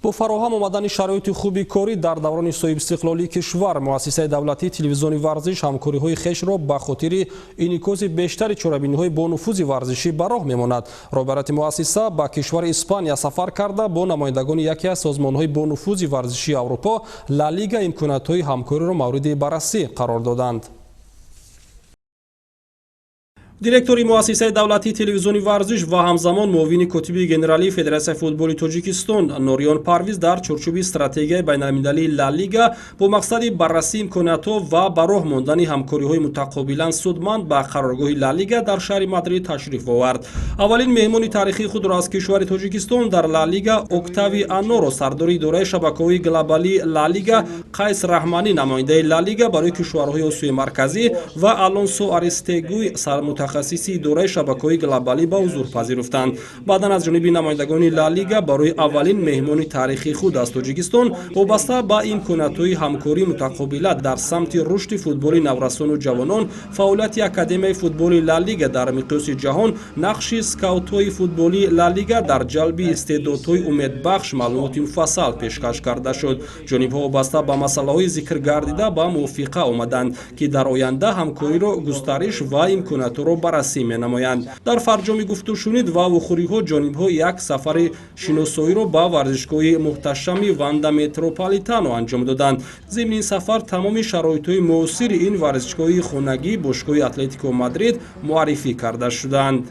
Бо фароҳам омадани шароити хуби корӣ дар даврони соҳибистиқлолии кишвар, муассисаи давлатии телевизиони варзиш ҳамкориҳои хешро ба хотири инъикоси бештари чорабиниҳои бонуфузи варзишӣ ба роҳ мемонад. Роҳбарияти муассиса ба кишвари Испания сафар карда, бо намояндагони яке аз созмонҳои бонуфузи варзишии Аврупо, Ла Лига, имкониятҳои ҳамкориро мавриди баррасӣ қарор доданд. Директори муассисаи давлатии телевизиони варзиш ва ҳамзамон муовини котиби генералии Федератсияи футболи Тоҷикистон Нориён Парвиз дар чорчӯби стратегияи байналмилалии Ла Лига бо мақсади баррасии имкониятҳо ва ба роҳ мондани ҳамкориҳои мутақобилан судманд ба қароргоҳи Ла Лига дар шаҳри Мадрид ташриф овард. Аввалин меҳмони таърихии худро аз кишвари Тоҷикистон дар Ла Лига Октавианоро, сардори идораи шабакаҳои глобалии Ла Лига, Қайс Раҳманӣ, намояндаи Ла Лига барои кишварҳои Осиёи Марказӣ, ва Алонсо Аристегуй, сармутахассиси идораи шабакаҳои глобалӣ, ба ҳузур пазируфтанд. Баъдан аз ҷониби намояндагони Ла Лига барои аввалин меҳмони таърихии худ аз Тоҷикистон вобаста ба имкониятҳои ҳамкории мутақобила дар самти рушди футболи наврасону ҷавонон, фаъолияти академияи футболи Ла Лига дар миқёси ҷаҳон, нақши скаутҳои футболии Ла Лига дар ҷалби истеъдодҳои умедбахш маълумоти муфассал пешкаш карда шуд. Ҷонибҳо вобаста ба масъалаҳои зикргардида ба мувофиқа омаданд, ки дар оянда ҳамкориро густариш ва имкониятҳоро баррасӣ менамоянд. Дар фарҷоми гуфтушунид ва вохӯриҳо ҷонибҳо як сафари шиносоиро ба варзишгоҳи муҳташами Ванда Метрополитано анҷом доданд. Зимни ин сафар тамоми шароитҳои муосири ин варзишгоҳи хонагии бошгоҳи Атлетико Мадрид муаррифӣ карда шуданд.